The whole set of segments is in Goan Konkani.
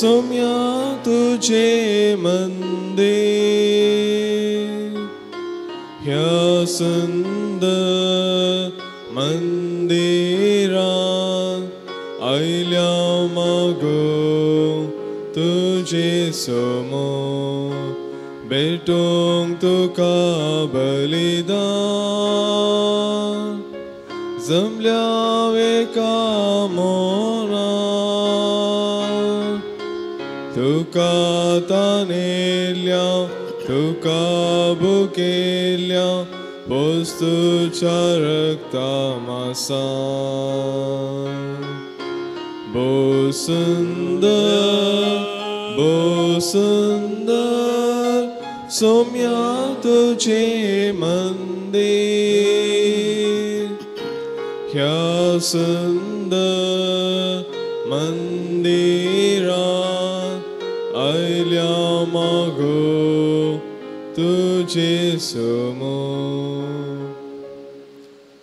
सोम्या तुझे मंदिर ह्या सुंदर मंदिरात आयल्या मागो तुझे सोमो भेटोंक तुका बलिदान जमल्या एका मोना तुका तानेल्या तुका भुकेल्या पोस्तुच्या रक्ता मासा भोव सुंदर भोव सुंदर सोम्या तुझे मंदिर ह्या सुंदर मंदिरात आयल्या मागो तुझे सोमो.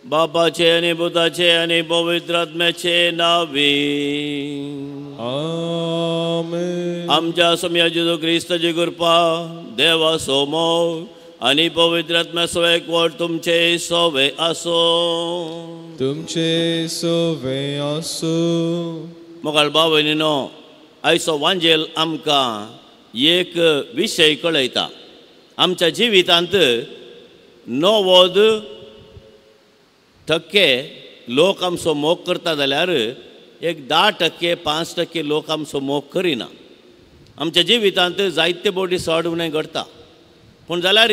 बापाचे आनी पुताचे आनी पवित्र आत्म्याचे नांवे आमेन. आमच्या सोम्या जेजू क्रिस्ताची कृपा देवा सोमो आनी पवित्र आत्म्याचो एकवट तुमचे सोवे आसो. तुमचे सोवे आसो. मोगाळ भाव भयणीनो, आयचो वांजेल आमकां एक विशय कळयता. आमच्या जिवितांत 90% लोक आमचो मोग करता जाल्यार एक 10% 5% लोक आमचो मोग करिना. आमच्या जिवितांत जायते बोटी सड उणें घडटा, पूण जाल्यार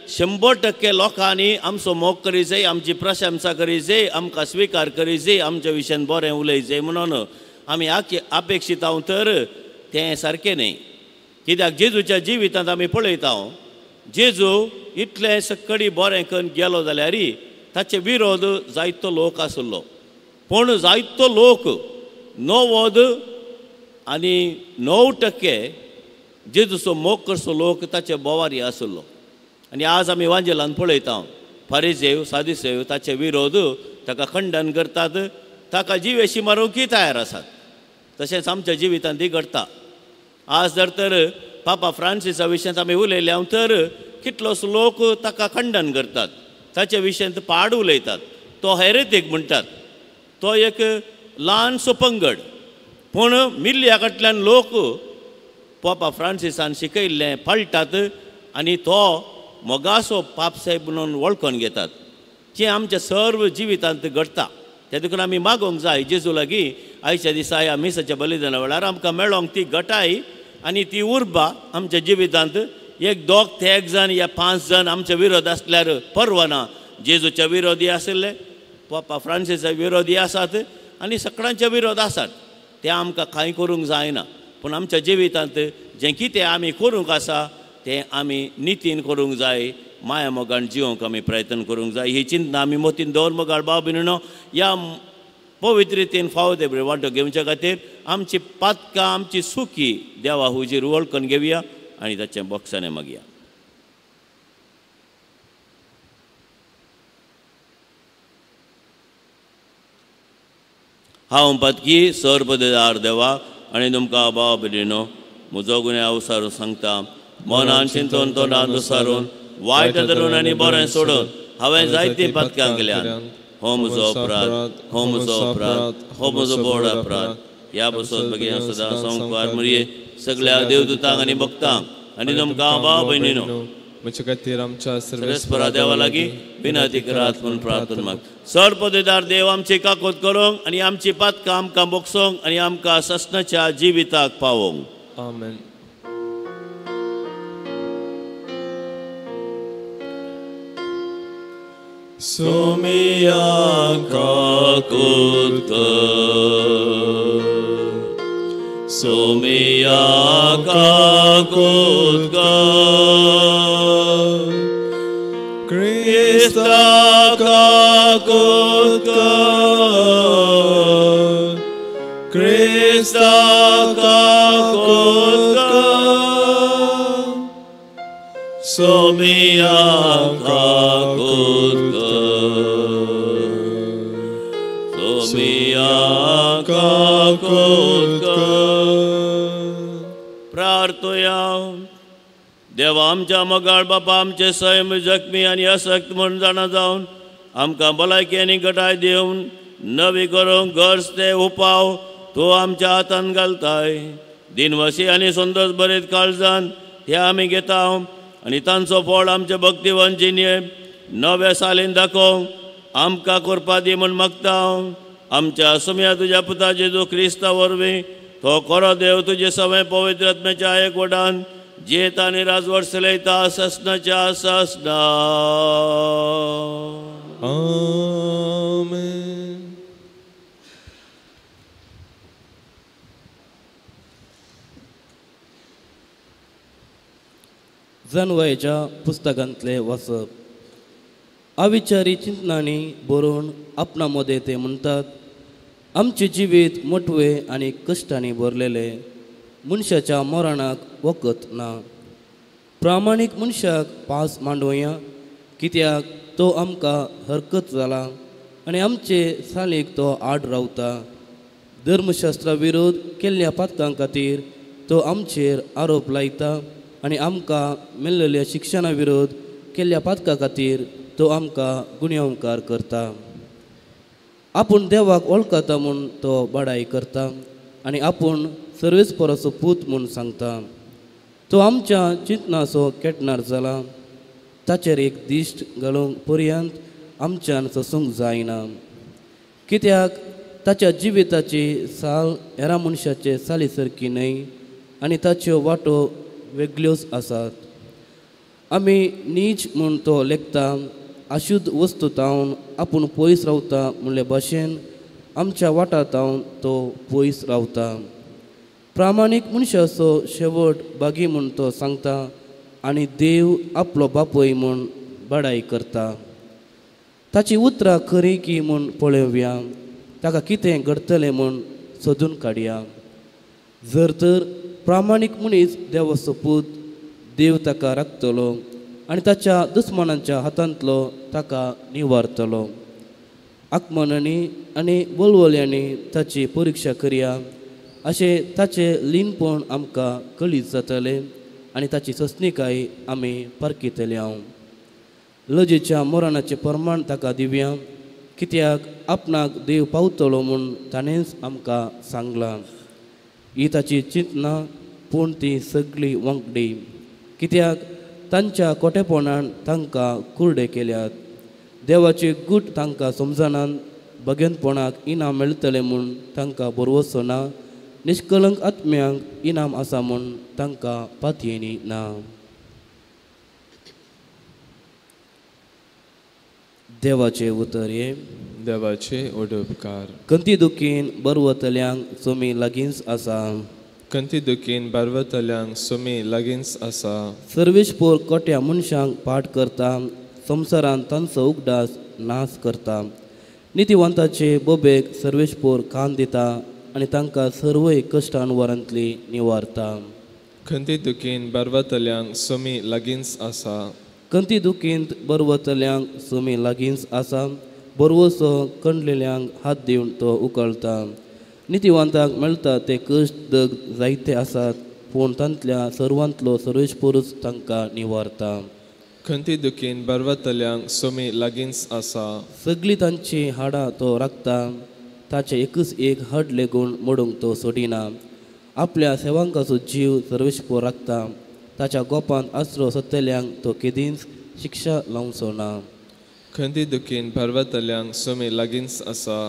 100% लोकांनी आमचो मोग करी जाय, आमची प्रशंसा करी जाय, आमकां स्विकार करी जाय, आमच्या विशयान बरें उलय जाय म्हणून आमी अपेक्षीत हांव तर तें सारकें न्हय. कित्याक जेजूच्या जिवितांत आमी पळयता, जेजू इतलें सकडी बरें करून गेलो जाल्यार ताचे विरोध जायतो लोक आसलो, पूण जायतो लोक 99% जेजूचो मोग करचो लोक ताचे बोवारी आसलो. आनी आज आमी वांजेलान पळयता, फारीजेव सादिसेव ताचे विरोध ताका खंडन करतात, ताका जिवेशी मारूंकय तयार आसात. तशेंच आमच्या जिवितांत ती घडटा. आज जर तर पापा फ्रांसिसा विशयांत आमी उलयले हांव तर कितलोसो लोक ताका खंडन करतात, ताचे विशयांत पाड उलयतात, तो हेरेतीक म्हणटात, तो एक ल्हानसो पंगड. पूण मिल्ल्या कडल्यान लोक पापा फ्रांसिसान शिकयल्लें पाळटात आनी तो मोगासो पापसाहेब म्हणून वळखून घेतात, जें आमच्या सर्व जिवितांत घडटा. ते देखून आमी मागोवंक जाय जेजू लागीं आयच्या दिसा ह्या मिसाच्या बलिदाना वेळार आमकां मेळोंक ती गटाय आनी ती उर्बा आमच्या जिवितांत. एक दोग तेग जाण या 5 जाण आमच्या विरोध आसल्यार परवाना, जेजूच्या विरोधी आशिल्ले, पापा फ्रांसिसा विरोधी आसात आनी सगळ्यांचे विरोध आसात, ते आमकां कांय करूंक जायना. पूण आमच्या जिवितांत जें कितें आमी करूंक आसा तें आमी नितीन करूंक जाय, माया मोगान जिवंक आमी प्रयत्न करूंक जाय. ही चिंतना आमी मोतीन दवर मोगाळ भाव भयणीनो, ह्या पवित्र रितीन फावो ते वांटो घेवच्या खातीर आमची पातकां आमची सुकी देवा हुजीर वळखून घेवया आनी ताचें बक्षाणें मागया. हांव पातकी सर्वपदेदार देवा आनी तुमकां भाव भयणीनो म्हजो गुन्यांव सारून सांगता. मनान चिंतून तोंडान दुसारून वायट धरून आनी बरें सोडून हांवें जायतीं पातकां केल्यान. हो म्हजो अपराध, हो म्हजो अपराध, हो म्हजो बोड अपराध. ह्या बसत भगें सदां संवकार मरये सगळ्या देवदूतांक आनी भक्तांक आनी तुमकां भाव भयणीनो म्हजे खातीर आमच्या सर्वेस्परा देवा लागीं विनंती करात म्हूण प्रार्थना माग. सर्वपदेदार देव आमची काकोत करूंक आनी आमची पातकां आमकां बोगसोंक आनी आमकां ससनाच्या जिविताक पावोवंक. आमेन. सोमिया काकूत कर, सोमिया काकूत कर, क्रिस्ता काकूत कर, क्रिस्ता काकूत कर, सोमिया काकूत कर, सोमिया काकूत कर. प्रार्थुया. देवा आमच्या मोगाळ बापा, आमचे सैम जखमी आनी अशक्त म्हूण जाणा जावन आमकां भलायकी आनी घटाय दिवन नवी करूंक गरज ते उपाव तूं आमच्या हातान घालताय. दिनवासी आनी संतोश बरीत काळजान हे आमी घेता आनी तांचो फळ आमचे भक्तिवन जिणये नव्या सालीन दाखोवंक आमकां करपा दी म्हूण मागता. आमच्या सुम्या तुज्या पुता जेजू क्रिस्ता वरवीं तो खरो देव तुजे सवय पवित्र आत्म्याच्या एकवटान जियेता आनी राजवट चलयता ससनाच्या ससना. आमेन. जनवयाच्या पुस्तकांतले वाचप. अविचारी चिंतनांनी बरोवन आपणा मदें ते म्हणटात, आमचें जिवीत मोटवे आनी कश्टांनी भरलेलें, मनशाच्या मरणाक वखद ना. प्रामाणीक मनशाक पास मांडोवया, कित्याक तो आमकां हरकत जाला आनी आमचे सालीक तो आड रावता. धर्मशास्त्रा विरोध केल्ल्या पातकां खातीर तो आमचेर आरोप लायता आनी आमकां मेळिल्ल्या शिक्षणा विरोध केल्ल्या पातका खातीर तो आमकां गुन्यांवकार करता. आपूण देवाक वळखता म्हूण तो बडाय करता आनी आपूण सर्वेस्पराचो पूत म्हूण सांगता. तो आमच्या चिंतनाचो केटणार जाला, ताचेर एक दिश्ट घालूंक पर्यंत आमच्यान सोसूंक जायना, कित्याक ताच्या जिविताची साल हेरा मनशाचे साली सारकी न्हय आनी ताच्यो वाटो वेगळ्योच आसात. आमी नीच म्हूण तो लेखता, अशुद्ध वस्तू तावन आपूण पयस रावता म्हणले भाशेन आमच्या वाटा तावन तो पयस रावता. प्रामाणीक मनशाचो शेवट बागी म्हूण तो सांगता आनी देव आपलो बापूय म्हूण बडाय करता. ताची उतरां खरी की म्हूण पळोवया, ताका कितें घडटलें म्हूण सोदून काडया. जर तर प्रामाणीक मनीस देवाचो पूत, देव ताका राखतलो आनी ताच्या दुस्मानांच्या हातांतलो ताका निवारतलो. आकमनांनी आनी वलवल्यांनी ताची परिक्षा करया, अशें ताचें लीनपण आमकां कळीत जातलें आनी ताची सोंसणीकाय आमी पारखितले. हांव लजेच्या मरणाचें प्रमाण ताका दिवया, कित्याक आपणाक देव पावतलो म्हूण ताणेंच आमकां सांगलां. ही ताची चिंतना, पूण ती सगळी वांकडी, कित्याक तांच्या कोटेपणान तांकां कुर्डे केल्यात. देवाचे गूट तांकां समजनात, भगेनपणाक इनाम मेळटलें म्हूण तांकां भरवसो ना, निष्कलंक आत्म्यांक इनाम आसा म्हूण तांकां पातयेनी ना. देवाचे उतर हे देवाचे उपकार. कंती दुखीन बरवतल्यांक सुमी लागींच आसा. कंती दुखीन बरवतल्यांक सुमी लागींच आसा. सर्वेशपोर कोट्या मनशांक पाठ करता, संवसारांत तांचो उगडास नाश करता. नितिवंताचे बोबेक सर्वेशपोर कान दिता आनी तांकां सर्वय कश्टांवरांतली निवारता. खंती दुखीन बरवतल्यांक सुमी लागींच आसा. कंती दुखींत बरवतल्यांक सुमी लागींच आसा. बरवसो कंडलेल्यांक हात दिवन तो उकळता. नितिवंतांक मेळटा ते कश्ट दग जायते आसात, पूण तांतल्या सर्वांतलो सर्वेस्परूच तांकां निवारता. खंती दुखीन बरवतल्यांक सुमी लागींच आसा. सगळीं तांची हाडां तो राखता, ताचें एकच एक हड लेगून मोडूंक तो सोडिना. आपल्या सेवकांचो जीव सर्वेस्पर राखता, ताच्या गोपांत आसरो सोदतल्यांक तो केदींच शिक्षा लावचो ना. खंती दुखीन भरवतल्यांक सुमी लागींच आसा.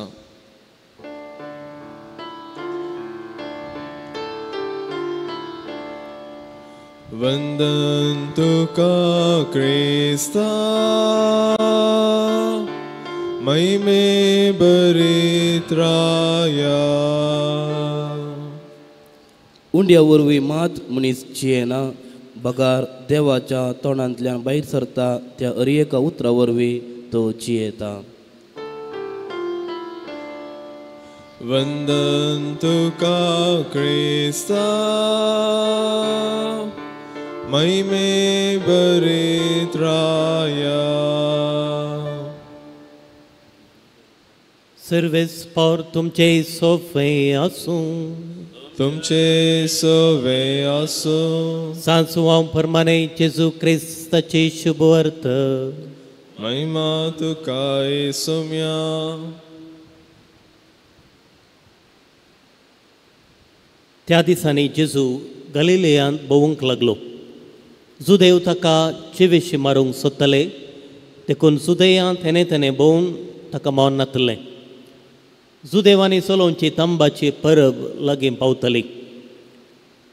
वंदन तुका क्रिस्ता, महिमे बरीत राया. उंड्या वरवीं मात मनीस जियेना, बगार देवाच्या तोंडांतल्यान भायर सरता त्या अरयेका उतरा वरवीं तो जियेता. वंदन तुका क्रिस्ता, महिमे बरीत राया. सर्वेस्पर तुमचे सोफे आसूं. तुमचे सवे आसूं. सांसुवां प्रमाणे जेजू क्रिस्ताची शुभवार्त. महिमा तुका येसुम्या. त्या दिसांनी जेजू गलिलेयांत भोंवूंक लागलो. जुदेव ताका जिवेशी मारूंक सोदताले, देखून जुदेयांत हेणे तेणे भोंवून ताका मौन नातलें. जुदेवांनी चलोवची तंबाची परब लागीं पावतली,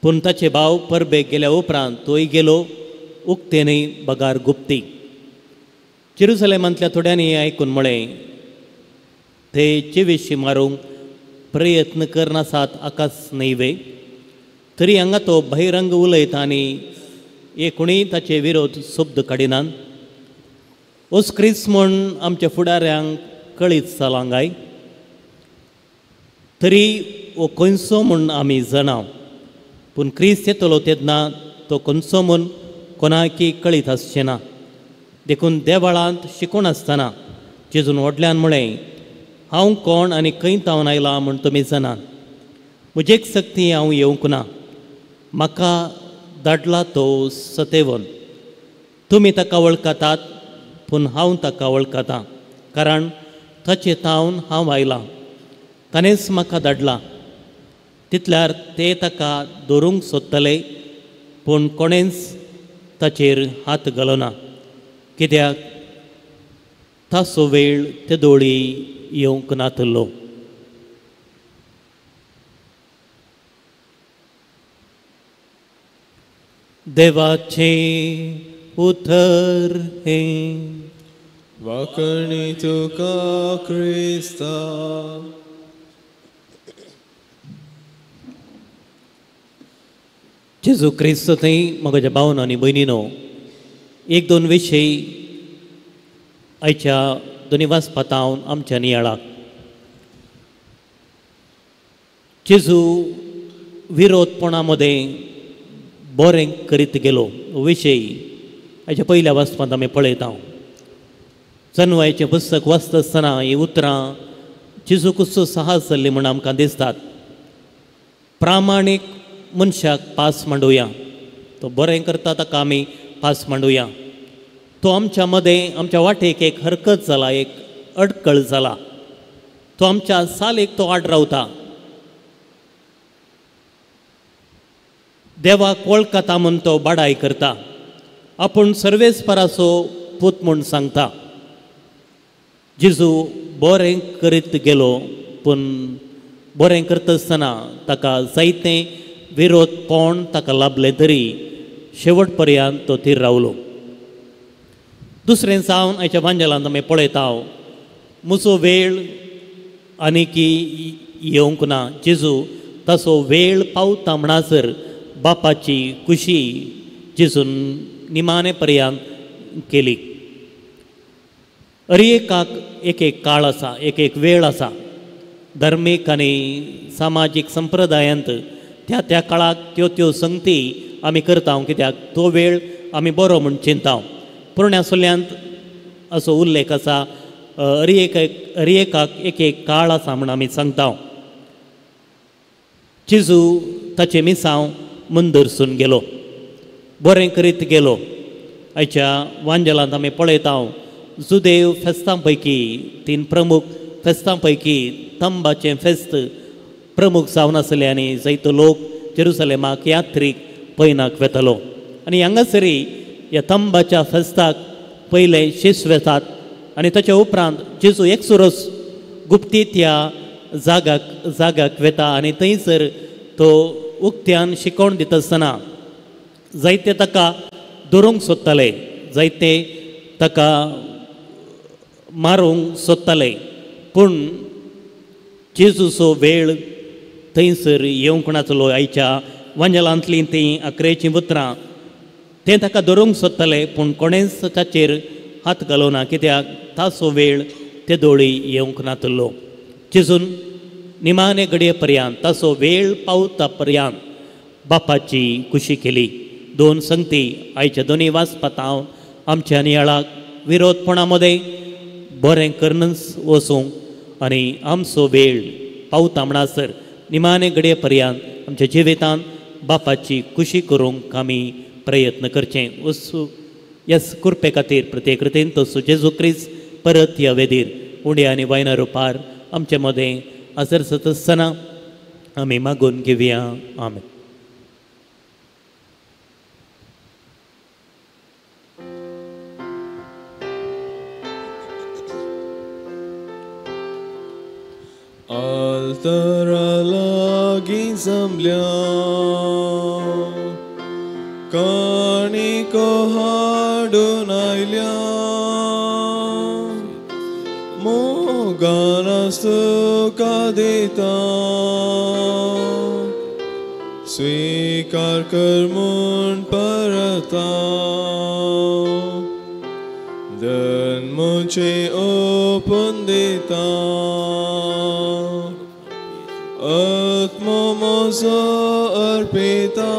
पूण ताचे भाव परबेक गेल्या उपरांत तोय गेलो उक्ते न्हय बगार गुप्ती. जेरुसलेमांतल्या थोड्यांनी आयकून म्हळें, ते जिवेशी मारूंक प्रयत्न करनासात आकाश न्हय वे? तरी हांगा तो बहिरंग उलयता आनी कोणीय ताचे विरोध शब्द काडिनात. ओस क्रिस्त म्हूण आमच्या फुडाऱ्यांक कळीत जालां काय? तरी हो खंयचो म्हूण आमी जाणा, पूण क्रिस्त येतलो तेन्ना तो खंयचो म्हूण कोणाकी कळीत आसचें ना. देखून देवळांत शिकोवन आसतना जेजून व्हडल्यान म्हळें, हांव कोण आनी खंय तावन आयलां म्हूण तुमी जाणात. म्हजेक सक्ती हांव येवंक ना, म्हाका धाडला तो सतेवन. तुमी ताका वळखतात, पूण हांव ताका वळखतां, कारण ताचे तावन हांव आयलां, ताणेंच म्हाका धाडला. तितल्यार ते ताका धरूंक सोदतले, पूण कोणेंच ताचेर हात घालो ना, कित्याक ताचो वेळ ते दोळी येवंक नातलो. देवाचें उतर हें. वाकणी तुका क्रिस्ता. जेजू क्रिस्त थंय म्हज्या भावन आनी भयणीनो, एक दोन विशय आयच्या दोनी वाचपांत आमच्या नियाळाक. जेजू विरोधपणा मदें बरें करीत गेलो विशय आयच्या पयल्या वाचपांत आमी पळयता. जनवायचें पुस्तक वाचता आसतना हीं उतरां जेजूकूच साहस जाल्लीं म्हूण आमकां दिसतात. प्रामाणीक मनशाक पास मांडुया, तो बरें करता ताका आमी पास मांडुया. तो आमच्या मदें आमच्या वाटेक एक हरकत जाला, एक अडकळ जाला, तो आमच्या सालेक तो आड रावता. देवाक वळखता म्हूण तो बाडाय करता, आपूण सर्वेस्पराचो पूत म्हूण सांगता. जेजू बरें करीत गेलो, पूण बरें करता आसतना ताका जायतें विरोधपण ताका लाभलें, तरी शेवट पर्यंत तो थीर रावलो. दुसरें जावन आयच्या वांजेलांत आमी पळयता, म्हजो वेळ आनीकी येवंक ना. जेजू ताचो वेळ पावता म्हणसर बापाची खुशी जेजून निमाणे पर्यंत केली. अरेकाक एक एक काळ आसा, एक एक वेळ आसा. धर्मीक आनी सामाजीक संप्रदायांत त्या त्या काळाक त्यो त्यो संगती आमी करता, कित्याक तो वेळ आमी बरो म्हूण चिंता. पोरण्या सल्ल्यांत असो उल्लेख आसा, अरेकाक एक एक काळ आसा म्हूण आमी सांगता. जेजू ताचें मिसांव मुंदरसून गेलो, बरें करीत गेलो. आयच्या वांजेलांत आमी पळयता, जुदेव फेस्तां पैकी तीन प्रमुख फेस्तां पैकी तंबाचें फेस्त प्रमुख जावन आसलें आनी जायतो लोक जेरुसलेमाक यात्रीक पयनाक वेतालो. आनी हांगासरी ह्या तंबाच्या फेस्ताक पयले शिस वेतात आनी ताच्या उपरांत जेजू एकसुरस गुप्तीत ह्या जागाक वेता आनी थंयसर तो उक्त्यान शिकोवन दिता आसतना जायते ताका धरूंक सोदताले, जायते ताका मारूंक सोदताले, पूण जेजूचो वेळ थंयसर येवंक नासलो. आयच्या वांजेलांतलीं तीं आकरेचीं उतरां, तें ताका धरूंक सोदताले पूण कोणेंच ताचेर हात घालो ना, कित्याक ताचो वेळ ते दोळी येवंक नातलो. जेजून निमाणे घडये पर्यंत ताचो वेळ पावता पर्यंत बापाची खुशी केली. दोन संगती आयच्या दोनी वाचपांत हांव आमच्या नियाळाक विरोधपणा मदें बरें करनच वचूंक आनी आमचो वेळ पावता म्हणसर निमाणे घडये पर्यंत आमच्या जिवितांत बापाची खुशी करूंक आमी प्रयत्न करचें. वस्तू यस कृपे खातीर प्रत्येक रितीन तसो जेजू क्रिस्त परत ह्या वेदीर उण्या आनी वायना रुपार आमचे मदें आसरसत आसतना आमी मागून घेवया. आमेन. आल्तरा लागीं जमल्या काणिको हाडून आयल्या मोगान तुका दिता स्वीकार कर म्हूण परता धन मुझे ओपून दिता आत्मो म्हजो अर्पिता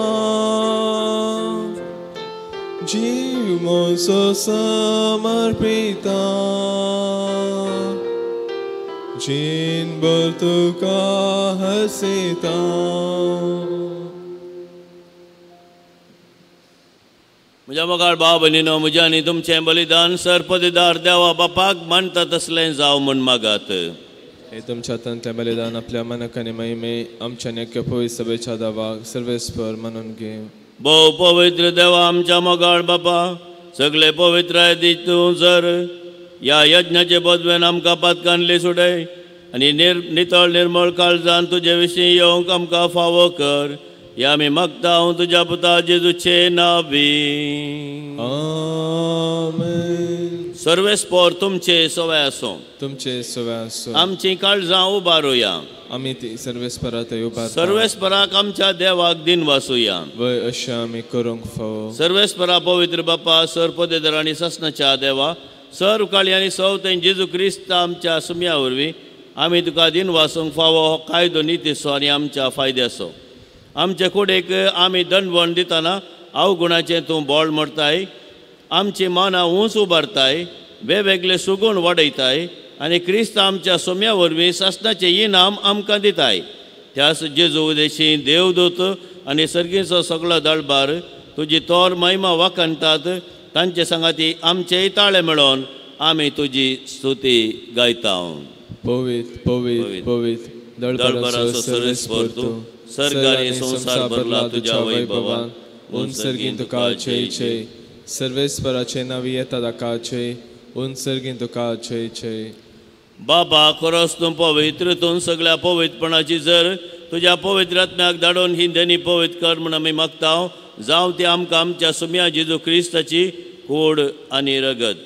जीव म्हजो समर्पिता जीणभर तुका हसयता. म्हज्या मोगाळ भाव भयणीनो, म्हज्या आनी तुमचें बलिदान सरपदिदार देवा बापाक मानता तसलें जावं म्हूण मागात. हे तुमच्या हातांतलें बलिदान आपल्या मनाक आनी महिमे आमच्या नेक्या पवित्र सभेच्या दावाक सर्वेस्पर मानून घे. भोव पवित्र देवा आमच्या मोगाळ बापा, सगळे पवित्र दीत तूं जर ह्या यज्ञाचे बदवेन आमकां पातकानली सुडय आनी नितळ निर्मळ काळजान तुजे विशीं येवंक आमकां फावो कर. ह्या आमी मागता हांव तुज्या पुता जेजूचे नांवी. आमेन. सर्वेस्पर तुमचे सवय आसूं. तुमचे सवय आसूं. आमची काळजां उबारुया. आमी ती सर्वेस्परा थंय उबारता. सर्वेस्पराक आमच्या देवाक दिन वासूया. वय अशें आमी करूंक फावो. सर्वेस्परा पवित्र बापा, सरपदेदर आनी ससनाच्या देवा, सर्व काळी आनी सवतय जेजू क्रिस्त आमच्या सुम्या वरवीं आमी तुका दिन वासूंक फावो हो कायदो नितीचो आनी आमच्या फायद्याचो. आमचे कुडेक आमी दंडवण दितना अवगुणाचें तूं बोळ मोडताय, आमची मानां उंच उबारताय, वेगवेगळे सुगूण वाडयताय आनी क्रिस्त आमच्या सोम्या वरवीं सासणाचें इनाम आमकां दिताय. त्याच जेजू उदेशी देवदूत आनी सर्गीचो सगळो दळबार तुजी तोर महिमा वाखाणतात. तांचे सांगाती आमचेय ताळे मेळोवन आमी तुजी स्तुती गायता. पवित्र पवित्र पवित्र दळबाराचो सर्वेस्पर तूं, सर्ग आनी संवसार भरला तुज्या वैभवान. उंच सर्गीन तुका जय जय. सर्वेस्पराचे नांवी येता ताका जय. उंच सर्गीन तुका जय जय. बाबा, खरोच तूं पवित्र, तूं सगळ्या पवित्रपणाची जर तुज्या पवित्र आत्म्याक धाडून ही देणी पवित्र कर म्हूण आमी मागता. जावं ती आमकां आमच्या सुम्या जेजू क्रिस्ताची कूड आनी रगत.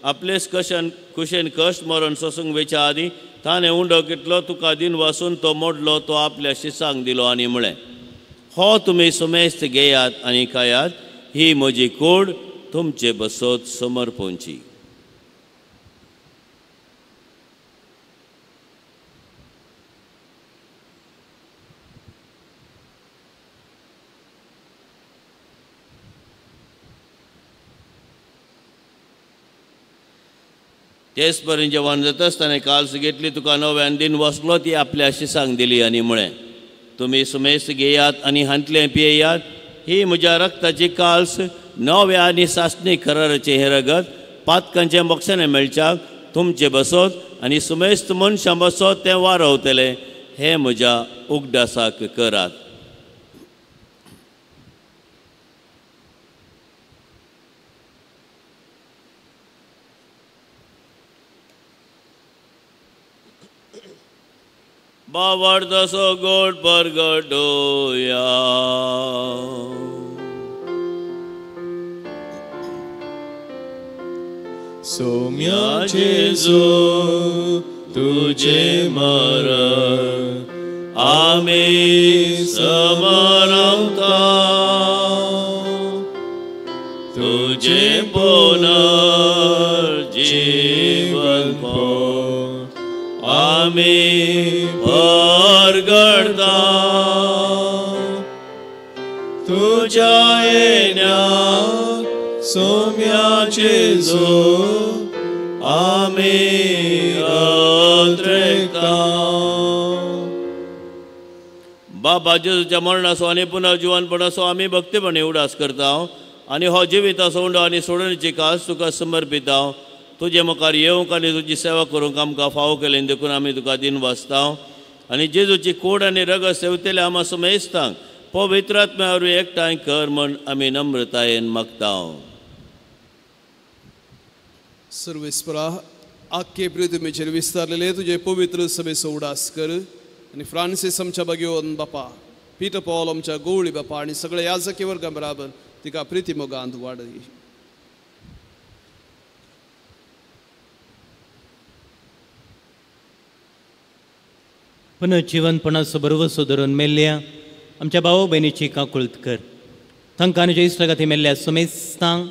आपलेच कशन कुशेन कश्ट मरण सोसूंक वेच्या आदीं ताणें उंडो घेतलो, तुका दिन वासून तो मोडलो, तो आपल्या शिसांक दिलो आनी म्हळें, हो तुमी सुमेस्त घेयात आनी खायात, ही म्हजी कूड तुमचे बसत समर्पणची. तेच पर्यंत जेवण जाताच ताणें काल्स घेतली, तुका नव्यान दिन वसलो, ती आपल्या शिसांक दिली आनी म्हळें, तुमी सुमेस्त घेयात आनी हांतलें पियेयात, ही म्हज्या रक्ताची काल्स नव्या आनी सासणी कराराचें हें रगत पातकांचें मोक्षाणें मेळच्याक तुमचें बसत आनी सुमेस्त मनशां बसत तें वारवतलें. हें म्हज्या उगडासाक करात. बावडतसो गोड परगटोया. सोम्या जेजू तुझे मरण आमी समरवता, तुझे पुनर्जीवन आमी परगडता. तुझ्या येण्याक सोम्या जेजू आमी अद्रेकता. बाबा जेजूच्या मरणाचो आनी पुनर्जिवनपणाचो आमी भक्तीपणी उडास करता आनी हो जिविताचो उंडो आनी सोडणीची कास तुका समर्पिता. तुजे मुखार येवंक आनी तुजी सेवा करूंक आमकां फावो केली देखून आमी तुका दिन वाचता आनी जेजूची कोड आनी रगत सेवतले आमा समेस्तांक पवित्र आत्म्या वरवीं एकठांय कर म्हण आमी नम्रतायेन मागता. सर्वेस्परा आख्खे पृथ्वीचेर विस्तारलेले तुजे पवित्र सभेचो उडास कर आनी फ्रांसीस आमच्या बागेवन बापा, पीटर पॉल आमच्या गोवळी बापा आनी सगळे याजकी वर्गां बराबर तिका प्रिती मोगांत वाडय. पुनर्जिवनपणाचो भरवसो धरून मेल्ल्या आमच्या भाव भयणीची काकुळत कर. तांकां तुज्या इश्टागती मेल्ल्या सुमेस्तांक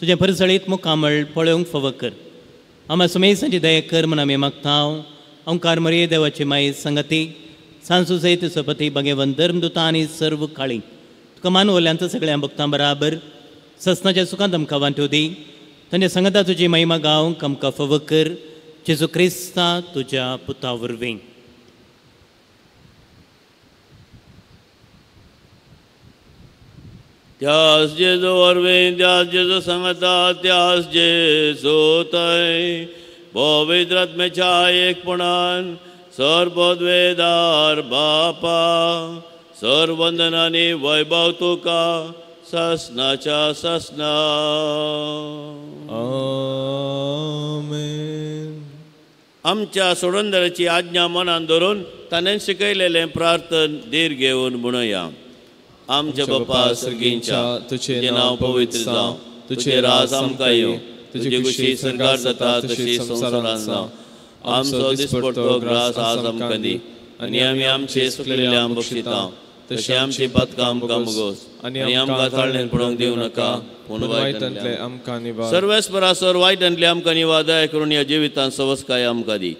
तुजें परजळीत मुखामळ पळोवंक फावो कर. आमा सुमेसांची दया कर म्हूण आमी मागता. ओंकार मरिये देवाची माई संगती सांसू सयत सपती भगेवन धर्मदुतां आनी सर्व काळी तुका मानवल्यांच्या सगळ्या भक्तां बराबर ससनाच्या सुखांत आमकां वांटो दी. तांच्या संगता तुजी महिमा गावंक आमकां फावो कर. जेजू क्रिस्ता तुज्या पुता वरवीं. त्यास जेजू वरवीं, त्यास जेजू सांगता, त्यास जेजू थंय पवित्र आत्म्याच्या एकपणान सर्वद्वेदार बापा सर्वंदनानी वैभव तुका ससनाच्या ससना. आमेन. आमच्या सोडंदराची आज्ञा मनान धरून ताणें शिकयलेलें प्रार्थन धीर घेवन म्हणुया. आमच्या बापा सर्गींच्या, तुजें नांव पवित्र जावं, तुजें राज आमकां येवं, तुजी खुशी स्वर्गार जाता तशी संवसारांत जावं. आमचो दिसपडतो ग्रास आज आमकां दी आनी आमी आमचे सुकलेले बक्षिता तशें आमची पातकां आमकां मुगोस आनी आमकां ताळणेन पडोवंक दिवं नाका, पूण वायटांतले आमकां निवार. सर्वेस्परा सर वायटांतले आमकां निवार दया करून ह्या जिवितांत सवसकाय आमकां दी.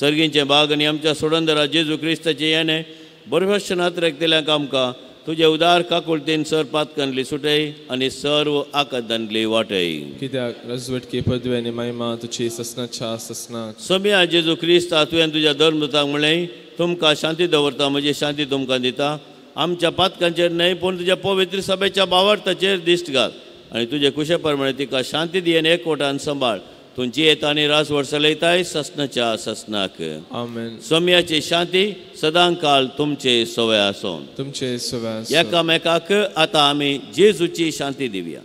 सर्गींचे भाग आनी आमच्या सोडंदरा जेजू क्रिस्ताचें येणें बरफशनात रेखतल्यांक आमकां तुजे उदार काकुळतेन सर पातकांतली सुटय आनी सर्व आकादांतली वाटय. कित्याक रजवटकी पदवी आनी महिमा तुजी ससनाच्या ससनाक. सोम्या जेजू क्रिस्ता, तुवें तुज्या धर्मदूतांक म्हणलें, तुमकां शांती दवरता, म्हजी शांती तुमकां दिता. आमच्या पातकांचेर न्हय पूण तुज्या पवित्र सभेच्या भावार्थाचेर दिश्ट घाल आनी तुजे कुशे प्रमाणे तिका शांती दी आनी एकवटान सांबाळ. तूं जियेता आनी रास वर्सलयताय ससनाच्या ससनाक. आमेन. सोम्याची शांती सदां काल तुमचे सवय आसूं. तुमचे सवय आसूं. एकामेकाक आतां आमी जेजूची शांती दिवया.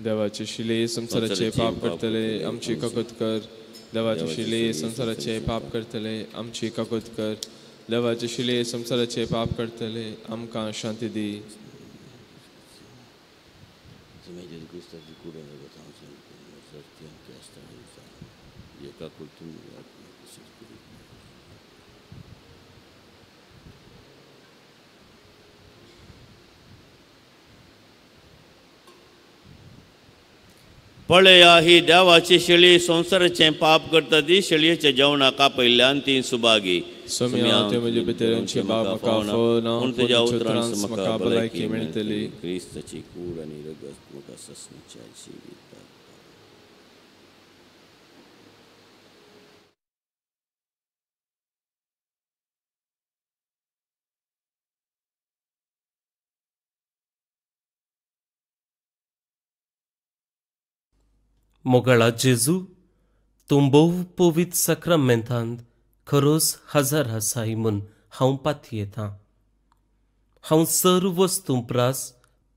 देवाचे शिले संवसाराचे पाप करतले आमची काकूत कर. देवाचे शिले संवसाराचे पाप करतले आमची काकूत कर. देवाचे शिले संवसाराचे पाप करतले आमकां शांती दी. पळया ही देवाची शेळी संवसाराचें पाप करता ती शेळयेच्या जेवणाक आपयल्ल्यान ती सुभागी. तुज्या उतरान म्हाका भलायकी मेळटली. क्रिस्ताची कूड आनी रगत म्हाका ससनाच्या जिविताक. मोगाळा जेजू, तूं भोव पवित्र साक्रामेंतांत खरोच हजार आसाय म्हूण हांव पातयेतां. हांव सर्व वस्तूं प्रास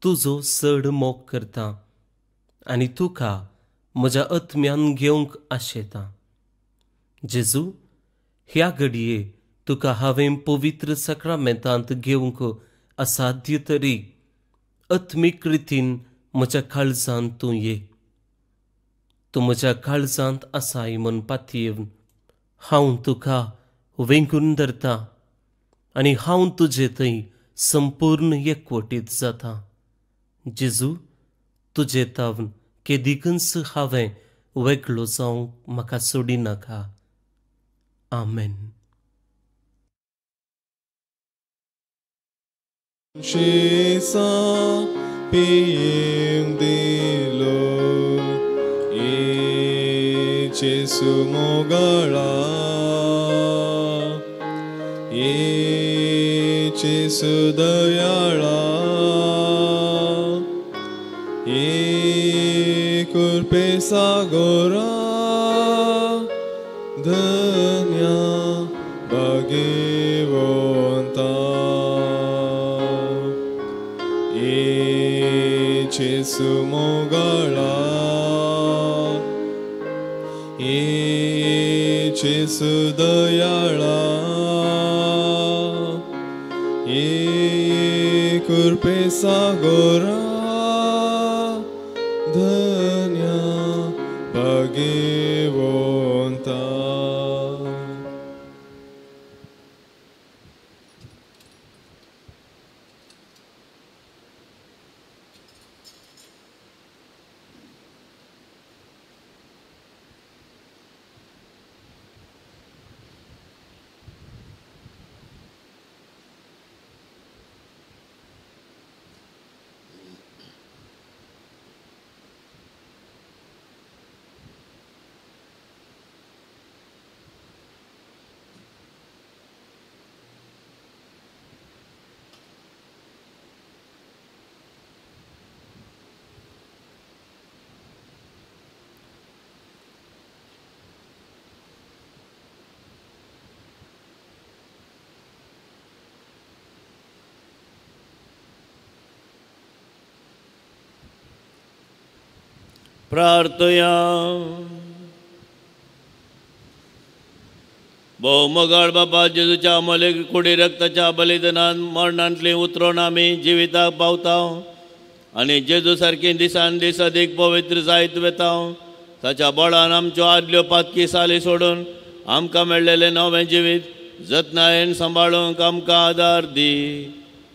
तुजो चड मोग करतां आनी तुका म्हज्या आत्म्यान घेवंक आशेतां. जेजू, ह्या घडये तुका हांवें पवित्र साक्रामेंतांत घेवंक असाध्य तरी आत्मीक रितीन म्हज्या काळजांत तूं ये. तूं म्हज्या काळजांत आसाय म्हूण पातयेवन हांव तुका वेंगून धरतां आनी हांव तुजे थंय संपूर्ण एकवटीत जाता. जेजू, तुजे तावन केदिकूच हांवें वेगळो जावंक म्हाका सोडिनाका. आमेन. जेसू मोगाळा जेसू दयाळा ये कृपे सागोरा धन्या भाग्यवंता ये जेसू मोगाळा ये जेसू दयाळा ये कृपे सागोरा धन्या भाग्यवंता. प्रार्थया. भोव बापा जेजूच्या अमोलेक कुडी रक्ताच्या बलिदानान मरणांतली उतरोन आमी जिविताक पावता आनी जेजू सारकी दिसान दीस अदीक पवित्र जायत वेता. ताच्या बळान आमच्यो आदल्यो पातकी साली सोडून आमकां मेळ्ळेलें नवें जिवीत जतनायेन सांबाळूंक आमकां आदार दी.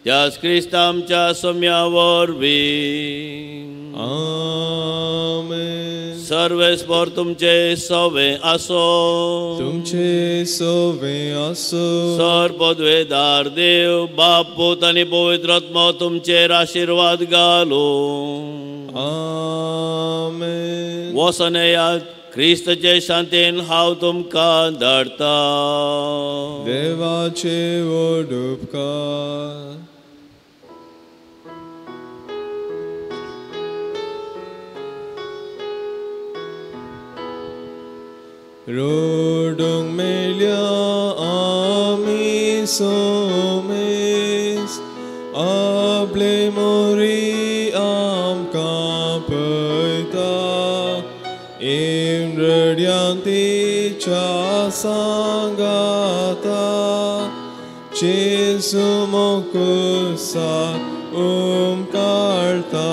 त्याच क्रिस्ता आमच्या सोम्या वरवीं. आमेन. सर्वेस्पर तुमचे सवे आसो. तुमचे सवे आसो. सर पदवेदार देव बाप पूत आनी पवित्र आत्मो तुमचेर आशिर्वाद घालो. आमेन. वचोन येयात क्रिस्तचे शांतीन हांव तुमकां धाडटा. देवाचे व्हड उपकार. रोडूंक मेळ्या आमी सोमेस आपले मोरी आमकां पळयता रड्यांतीच्या सांगाता जेजू मोकुसा उमकाळता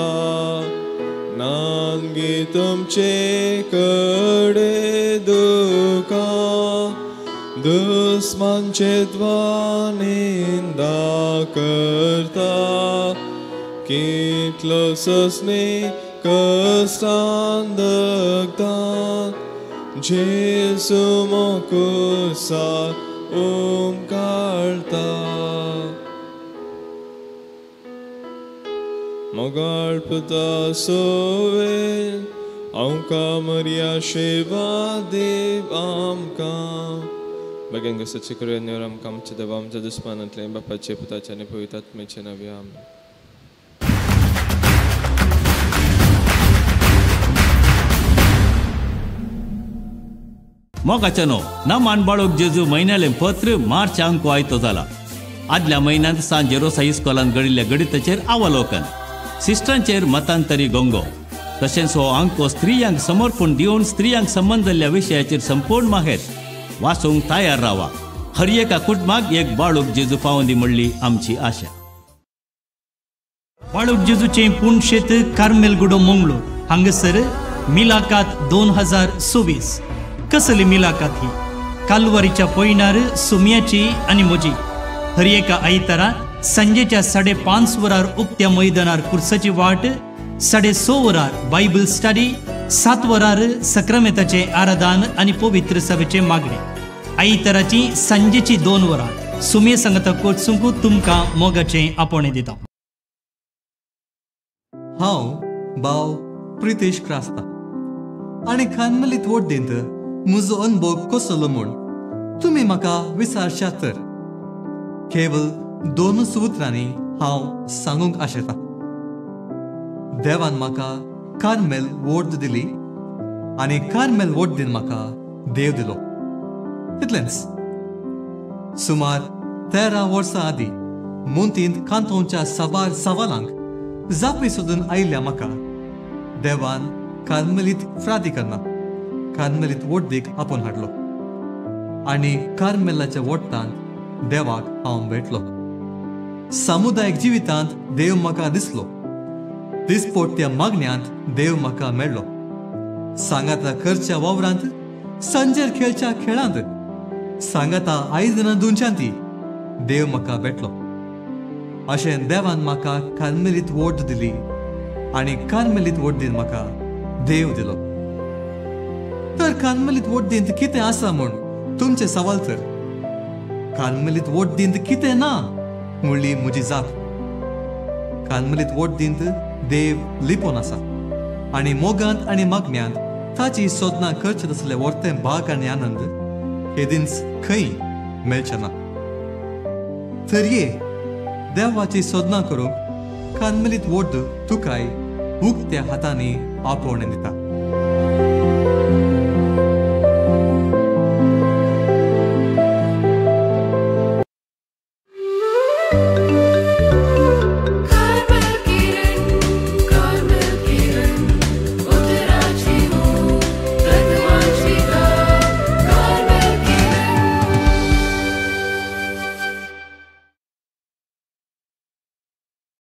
नांगी तुमचे कडे दुकां दुस्मानचे निंदा करता कितलो सस्ने कष्टान दगता जेजू मोकुसा उमकाळता. मोगाळ पुता सोवे आमकां मरिया शेवा देव आमकां बगेन गोसाचे करुया नेवर आमकां आमच्या देवा आमच्या दुस्मानांतले बापाचे पुताचे आनी पवित्र आत्म्याचे नांवे. आमेन. मोगाच्यानो नमान बाळूक जेजू म्हयन्यालें पत्र मार्च अंको आयतो जाला. आदल्या म्हयन्यांत सांत जेरोसा इस्कोलान घडिल्ल्या गणिताचेर अवलोकन, सिस्टरांचेर मतांतरी गोंगो, तशेंच हो अंको स्त्रियांक समर्पण दिवन स्त्रियांक संबंद जाल्ल्या विशयाचेर संपूर्ण माहेत वाचूंक तयार रावा. हर एका कुटुंबाक एक बाळूक जेजू पावंदी म्हणली आमची आशा. बाळूक जेजूचें पुणशेत कार्मेलगुडो मंगळूर हांगासर मिलाकात 2024. कसली मिलाकात ही कालवारीच्या पयणार सुम्याची आनी म्हजी. हर एका आयतारा सांजेच्या 5:30 वरार उक्त्या मैदानार कुर्साची वाट, 6:30 वरार बायबल स्टडी, 7 वरार सक्रामेताचें आराधन आनी पवित्र सभेचें मागणें. आयताराची सांजेची 2 वरां सुमे सांगता कोचूंक तुमकां मोगाचें आपोवणें दिता. हांव भाव प्रितेश क्रास्ता आनी खानमलीत वोड्डेंत म्हजो अनुभव कसलो म्हूण तुमी म्हाका विचारशात तर केवल दोनूच उतरांनी हांव सांगूंक आशेतां. देवान म्हाका कार्मेल वोट दिली आनी कार्मेल वोट दीन म्हाका देव दिलो. तितलेंच. सुमार 13 वर्सां आदीं मुंतींत कांतोवच्या साबार सवालांक जापी सोदून आयिल्ल्या म्हाका देवान कार्मेलीत फ्रादी करना कार्मेलीत वोड्डीक आपोवन हाडलो आनी कार्मेलाच्या वोट्टांत देवाक हांव भेटलो. सामुदायीक जिवितांत देव म्हाका दिसलो. दिसपोट्या मागण्यांत देव म्हाका मेळ्ळो. सांगाता करच्या वावरांत, संजेर खेळच्या खेळांत, सांगाता आयदनां धुवच्यांत देव म्हाका भेटलो. अशें देवान म्हाका कार्मेलीत वोट दिली आनी कार्मेलीत वोट दीन म्हाका देव दिलो. तर कार्मेलीत वोट दीन कितें आसा म्हूण तुमचें सवाल तर कार्मेलीत वोट दीन कितें ना म्हणली म्हजी जाप. कार्मेलीत वोट दीन देव लिपोन आसा आनी मोगांत आनी मागण्यांत ताची सोदना करचे तसले वर्तें भाग आनी आनंद हेदींच खंय मेळचे ना. तर ये देवाची सोदना करूंक कार्मेलीत वोट तुकाय उक्त्या हातांनी आपोवणें दिता.